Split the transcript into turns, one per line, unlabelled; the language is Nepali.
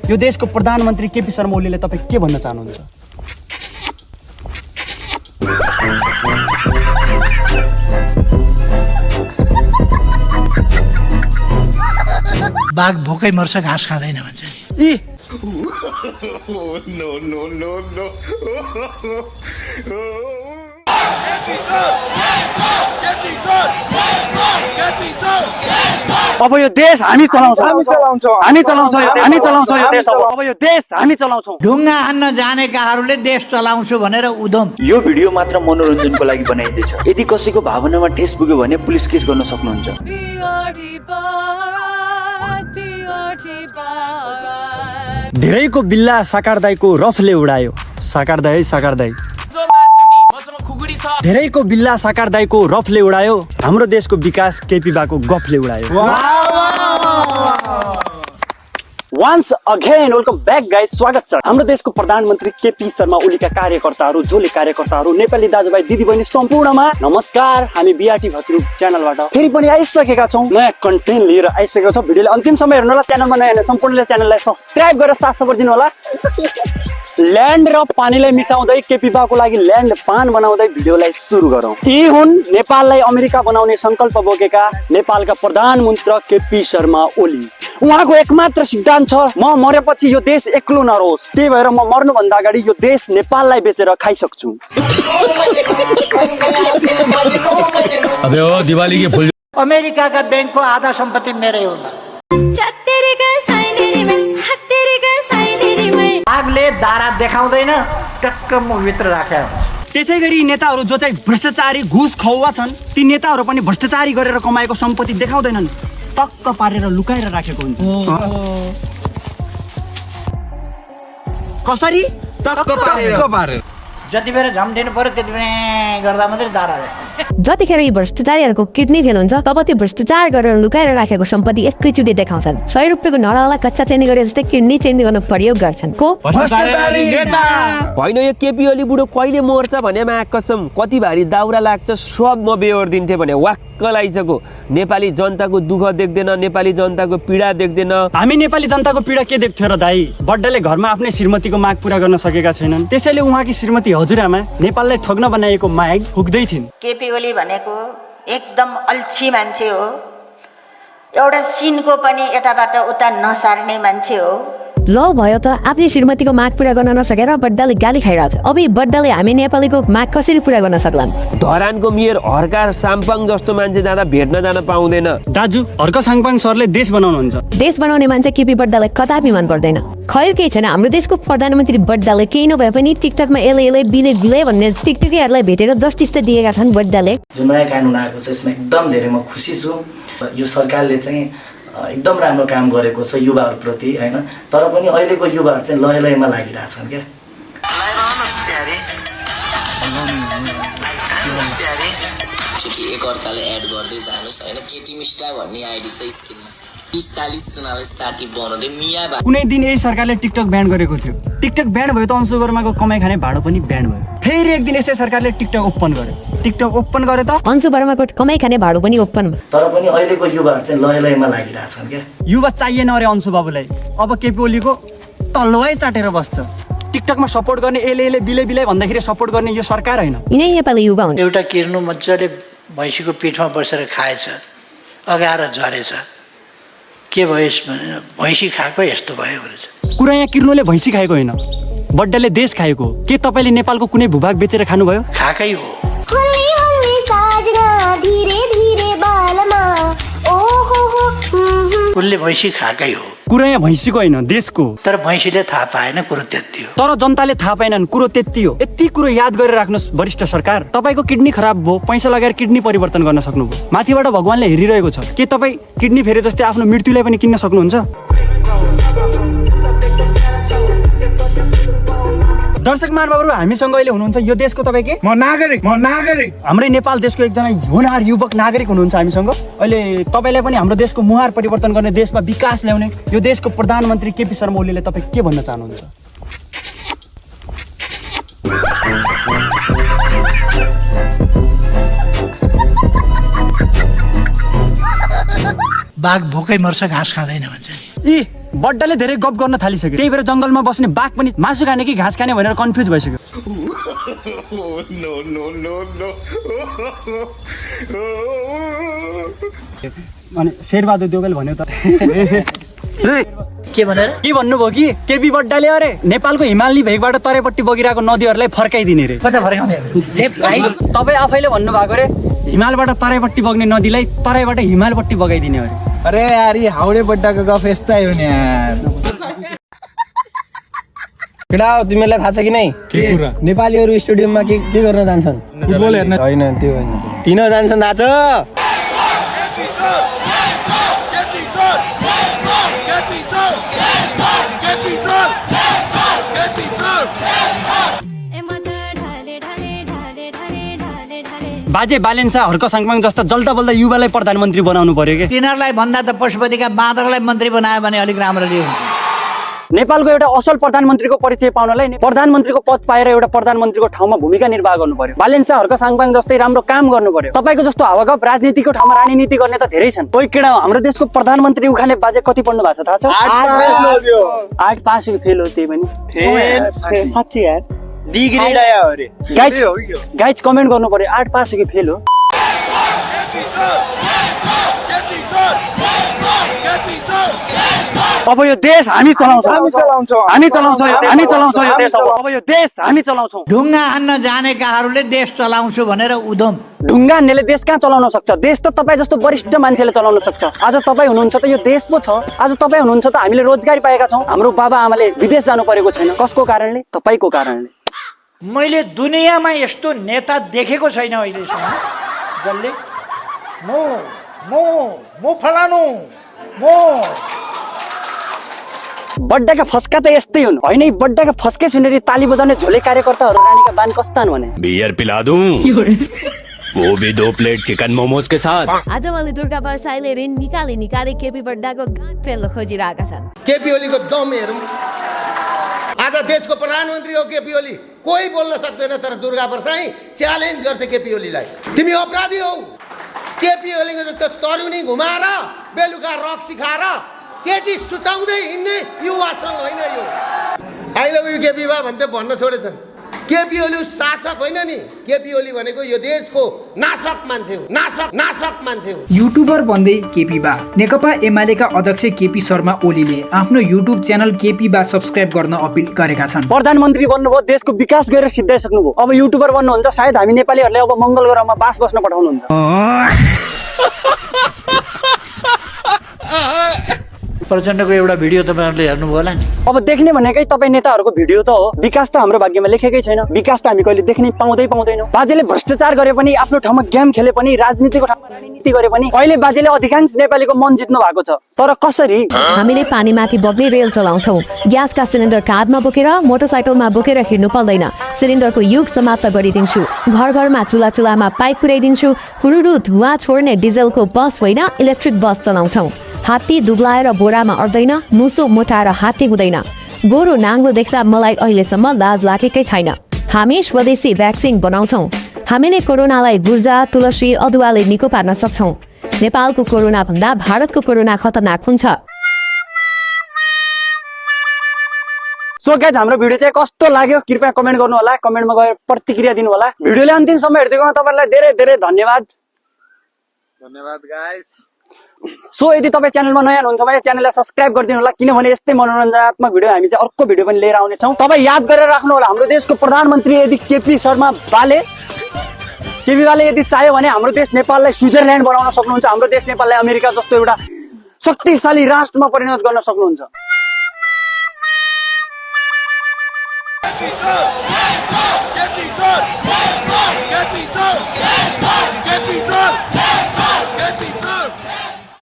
यो देशको प्रधानमन्त्री केपी शर्मा ओलीले तपाईँ के भन्न चाहनुहुन्छ?
बाघ भोकै मर्छ घाँस खाँदैन भन्छ
नि। अब यो देश हामी चलाउँछौँ यो देश। अब यो देश हामी चलाउँछौँ।
ढुङ्गा हान्न जानेकाहरूले देश चलाउँछु भनेर उधम।
यो भिडियो मात्र मनोरञ्जनको लागि बनाइँदैछ। यदि कसैको भावनामा ठेस पुग्यो भने पुलिस केस गर्न सक्नुहुन्छ।
धेरैको बिल्ला साकार दाईको रफले उडायो। साकार दाई धेरैको बिल्ला साकार दाईको रफले उडायो। हाम्रो देशको विकास केपी बाको गफले उडायो। Once again, welcome back guys. स्वागत छ। हाम्रो देशको प्रधानमन्त्री केपी शर्मा ओलीका कार्यकर्ताहरू, झोले कार्यकर्ताहरू, नेपाली दाजुभाइ दिदीबहिनी सम्पूर्णमा नमस्कार। हामी बिआरटी भक्तिरूप च्यानलबाट फेरि पनि आइसकेका छौँ। नयाँ कन्टेन्ट लिएर आइसकेका छौँ। भिडियोलाई अन्तिम समय हेर्नु होला। च्यानलमा नयाँ सम्पूर्णले च्यानललाई सब्स्क्राइब गरेर साथ सपोर्ट दिनु होला। ल्यान्ड र पानीलाई मिसाउँदै केपी बाको लागि ल्यान्ड पान बनाउँदै भिडियोलाई सुरु गरौँ। यी हुन् नेपाललाई अमेरिका बनाउने संकल्प बोकेका नेपालका प्रधानमन्त्री केपी शर्मा ओली। उहाँको एकमात्र सिद्धान्त छ, म मरेपछि यो देश एक्लो नरहोस्। त्यही भएर म मर्नुभन्दा अगाडि यो देश नेपाललाई बेचेर खाइसक्छु।
अमेरिकाका ब्याङ्कको आधा सम्पत्ति मेरै होला। बाघले दारा देखाउँदैन, टक्क मुखभित्र राख्या हुन्छ।
त्यसै गरी नेताहरू जो चाहिँ भ्रष्टाचारी घुस खौवा छन्, ती नेताहरू पनि भ्रष्टाचारी गरेर कमाएको सम्पत्ति देखाउँदैनन्, टक्क पारेर लुकाएर राखेको हुन्छ। कसरी? टक्क पारेर।
जति बेर झम्टिनु पर्यो त्यति बेला गर्दा मात्रै दारा देखाउँछ।
जतिखेर यी भ्रष्टाचारीहरूको किडनी फेल हुन्छ तब त्यो भ्रष्टाचार गरेर लुकाएर राखेको सम्पत्ति एकैचोटि देखाउँछन्। 100 रुपियाँको नडाला कच्चा चेन्ज गरे जस्तै किडनी चेन्ज गर्न प्रयोग गर्छन्। को
होइन, यो केपी ओली बुढो कहिले मर्छ भनेमा कसम कति भारी दाउरा लाग्छ, सब म बेहोर दिन्थे भने वाक्क लागिसक्यो। नेपाली जनताको दुःख देख्दैन, नेपाली जनताको पीडा देख्दैन।
हामी नेपाली जनताको पीडा के देख्थ्यो र दाई? बड्डाले घरमा आफ्नै श्रीमतीको माग पूरा गर्न सकेका छैनन्, त्यसैले उहाँकी श्रीमती हजुरआमा नेपाललाई ठग्न बनाएको माग फुक्दै थिइन्।
केपी ओली भनेको एकदम अल्छी मान्छे हो, एउटा सिनको पनि यताबाट उता नसार्ने मान्छे हो।
ल भयो त, आफ्नै श्रीमतीको माग पूरा गर्न नसकेर बड्डाले गाली खाइरहेछ। अब यी बड्डाले हामी नेपालीको माग कसरी पूरा गर्न सक्लान्?
धरानको मेयर हर्का साम्पाङ जस्तो मान्छे जाँदा भेट्न जान पाउँदैन।
दाजु, हर्क साङपाङ सरले देश बनाउनुहुन्छ।
देश बनाउने मान्छे केपी बड्डालाई कदापि मन पर्दैन। खैर केही छैन, हाम्रो देशको प्रधानमन्त्री बड्डाले केही नभए पनि टिकटकमा एले बिले भन्ने टिकटकीहरूलाई भेटेर जस्टिस त दिएका छन् बड्डाले।
जुन नयाँ कानुन आएको छ यसमा एकदम धेरै म खुसी छु। यो सरकारले चाहिँ एकदम राम्रो काम गरेको छ युवाहरूप्रति, होइन? तर पनि अहिलेको युवाहरू चाहिँ लयमा लागिरहेछन् क्या।
एक अर्काले एड गर्दै जानुहोस्, होइन? केटी मिस्टा भन्ने आइडी छ स्क्रिनमा 40 जनालाई साथी बनाउँदै मिया भा।
कुनै दिन यही सरकारले टिकटक ब्यान गरेको थियो। टिकटक ब्यान भयो त अंशु वर्माको कमाइ खाने भाडो पनि ब्यान भयो। फेरि एक दिन यसै सरकारले टिकटक ओपन गर्यो। टिकटक ओपन गरे त
अंशु वर्माको कमाइ खाने भाडो पनि ओपन भयो।
तर पनि अहिलेको युवाहरू चाहिँ लयमा लागिरहेछन् क्या।
युवा चाहिएन अरे अंशु बाबुलाई। अब केपी ओलीको तलवाई चाटेर बस्छ। टिकटकमा सपोर्ट गर्ने एले बिले भन्दाखेरि सपोर्ट गर्ने यो सरकार होइन।
यिनै नेपाली युवा हुन्।
एउटा किर्नु मजाले भैँसीको पिठमा बसेर खाएछ, अगाएर झरेछ। के भयो भनेर भैँसी खाएको यस्तो भयो भनेछ।
कुरा यहाँ किर्नुले भैँसी खाएको होइन, बड्डाले देश खाएको। के तपाईँले नेपालको कुनै भूभाग बेचेर खानुभयो?
खाएकै हो। उसले भैँसी खाएकै हो।
कुरा यहाँ भैँसीको होइन, देशको।
तर भैँसीले थाहा पाएन, कुरो त्यति हो।
तर जनताले थाहा पाएनन्, कुरो त्यति हो। यति कुरो याद गरेर राख्नुहोस् वरिष्ठ सरकार। तपाईँको किडनी खराब भयो, पैसा लगाएर किडनी परिवर्तन गर्न सक्नुभयो। माथिबाट भगवानले हेरिरहेको छ। के तपाईँ किडनी फेरे जस्तै आफ्नो मृत्युलाई पनि किन्न सक्नुहुन्छ? दर्शक महानुभावहरु, हामीसँग अहिले हुनुहुन्छ यो देशको तपाईँ के?
म नागरिक।
हाम्रै नेपाल देशको एकजना होनहार युवक नागरिक हुनुहुन्छ हामीसँग। अहिले तपाईँलाई पनि हाम्रो देशको मुहार परिवर्तन गर्ने, देशमा विकास ल्याउने यो देशको प्रधानमन्त्री केपी शर्मा ओलीले तपाईँ के भन्न चाहनुहुन्छ?
बाघ भोकै मर्छ घाँस खाँदैन भन्छ नि।
बड्डाले धेरै गफ गर्न थालिसक्यो त्यही भएर जङ्गलमा बस्ने बाघ पनि मासु खाने कि घाँस खाने भनेर कन्फ्युज भइसक्यो अनि शेरबहादुर देउवाले भन्यो त
के भनेर
के भन्नुभयो कि केपी बड्डाले अरे नेपालको हिमाली भेगबाट तराईपट्टि बगिरहेको नदीहरूलाई फर्काइदिने रे
कता फर्काउने
तपाईँ आफैले भन्नुभएको रे हिमालबाट तराईपट्टि बग्ने नदीलाई तराईबाट हिमालपट्टि बगाइदिने अरे
अरे यार ये हाउडे बड्डाको गफ यस्तै हो नि यार
केटा हो तिमीलाई थाहा छ कि नै
के कुरा
नेपालीहरू स्टेडियममा के गर्न जान्छन्
फुटबल हेर्न
होइन त्यो होइन किन जान्छन् थाहा छ
बाजे बालेन्सा हर्क साङपाङ जस्ता जल्दा बल्दा युवालाई प्रधानमन्त्री बनाउनु पर्यो के
तिनीहरूलाई भन्दा त पशुपतिका बाँदरलाई मन्त्री बनायो भने अलिक राम्ररी हुन्छ
नेपालको एउटा असल प्रधानमन्त्रीको परिचय पाउनलाई प्रधानमन्त्रीको पद पाएर एउटा प्रधानमन्त्रीको ठाउँमा भूमिका निर्वाह गर्नु पर्यो बालेन्सा हर्क साङपाङ जस्तै राम्रो काम गर्नु पर्यो तपाईँको जस्तो हावागफ राजनीतिको ठाउँमा राजनीति गर्ने त धेरै छन् कोही केटा हाम्रो देशको प्रधानमन्त्री उखाले बाजे कति पढ्नु भएको छ थाहा छ 8 पास फेल हो त्यही पनि साँच्चै यार
डिग्री ल्यायो अरे
गाइज कमेन्ट गर्नु पर्यो 8 पास कि फेल हो अब यो देश हामी चलाउँछौँ यो देश अब यो देश हामी चलाउँछौँ
ढुङ्गा हान्न जानेकाहरूले देश चलाउँछु भनेर उधम
ढुङ्गा हान्नेले देश कहाँ चलाउन सक्छ देश त तपाईँ जस्तो वरिष्ठ मान्छेले चलाउन सक्छ आज तपाईँ हुनुहुन्छ त यो देश पो छ आज तपाईँ हुनुहुन्छ त हामीले रोजगारी पाएका छौँ हाम्रो बाबा आमाले विदेश जानु परेको छैन कसको कारणले तपाईँको कारणले
मैले दुनियाँमा यस्तो नेता देखेको छैन अहिलेसम्म जसले म फलानु म
बड्डाका फस्का त यस्तै हुन् होइन बड्डाका फस्के सुनेर ताली बजाउने झोले कार्यकर्ताहरू रानीका बान कस्तान भने
बियर पिला दूं वो भी 2 प्लेट चिकन मोमोज के साथ
आज मैले दुर्गा परसाईले ऋण निकाले केपी बड्डाको गाँठ फेर्न खोजिरहेका छन्
केपी ओलीको दम हेरौँ आज देशको प्रधानमन्त्री हो केपी ओली कोही बोल्न सक्दैन तर दुर्गा परसाई च्यालेन्ज गर्छ केपी ओलीलाई तिमी अपराधी हौ केपी ओलीको जस्तो तरुणी घुमाएर बेलुका रक सिकाएर केटी सुताउँदै हिँड्ने युवासँग होइन यो आई लभ यु केपी बा भन्दै भन्न छोडेछन् केपी ओली शासक होइन नि केपी ओली भनेको यो देशको नाशक मान्छे हो
युट्युबर भन्दै केपी बा नेकपा एमालेका अध्यक्ष केपी शर्मा ओलीले आफ्नो युट्युब च्यानल केपी बा सब्स्क्राइब गर्न अपिल गरेका छन्
प्रधानमन्त्री बन्नुभयो देशको विकास गरेर सिद्धाइसक्नुभयो अब युट्युबर बन्नुहुन्छ सायद हामी नेपालीहरूले अब मङ्गल ग्रहमा बास बस्न पठाउनुहुन्छ
प्रचण्डको एउटा भिडियो तपाईँहरूले हेर्नुभयो होला नि
अब देख्ने भनेकै तपाईँ नेताहरूको भिडियो त हो विकास त हाम्रो भाग्यमा लेखेकै छैन विकास त हामी कहिले देख्नै पाउँदैनौँ बाजेले भ्रष्टाचार गरे पनि आफ्नो ठाउँमा गेम खेले पनि राजनीतिको ठाउँमा राजनीति गरे पनि अहिले बाजेले अधिकांश नेपालीको मन जित्नु भएको छ तर कसरी
हामीले पानीमाथि बग्ने रेल चलाउँछौँ ग्यासका सिलिन्डर काँधमा बोकेर मोटरसाइकलमा बोकेर हिँड्नु पर्दैन सिलिन्डरको युग समाप्त गरिदिन्छु घर घरमा चुलामा पाइप पुर्याइदिन्छु हुरुरु धुवा छोड्ने डिजेलको बस होइन इलेक्ट्रिक बस चलाउँछौँ हात्ती दुब्लाएर बोरामा अट्दैन मुसो मोटाएर हात्ती हुँदैन गोरु नाङ्गो देख्दा मलाई अहिलेसम्म लाज लागेकै छैन हामी स्वदेशी भ्याक्सिन बनाउँछौँ हामीले कोरोनालाई गुर्जा तुलसी अदुवाले निको पार्न सक्छौँ नेपालको कोरोना भन्दा भारतको कोरोना खतरनाक हुन्छ
सो गाइज हाम्रो भिडियो चाहिँ कस्तो लाग्यो कृपया कमेन्ट गर्नु होला कमेन्टमा गएर प्रतिक्रिया दिनु होला भिडियोले अन्तिमसम्म हेर्दिएकोमा तपाईँलाई धेरै धेरै धन्यवाद
गाइस
सो यदि तपाईँ च्यानलमा नयाँ हुनुहुन्छ भने च्यानललाई सब्स्क्राइब गरिदिनु होला किनभने यस्तै मनोरञ्जनात्मक भिडियो हामी चाहिँ अर्को भिडियो पनि लिएर आउनेछौँ तपाईँ याद गरेर राख्नु होला हाम्रो देशको प्रधानमन्त्री यदि केपी बाले यदि चाह्यो भने हाम्रो देश नेपाललाई स्विजरल्यान्ड बनाउन सक्नुहुन्छ हाम्रो देश नेपाललाई अमेरिका जस्तो एउटा शक्तिशाली राष्ट्रमा परिणत गर्न सक्नुहुन्छ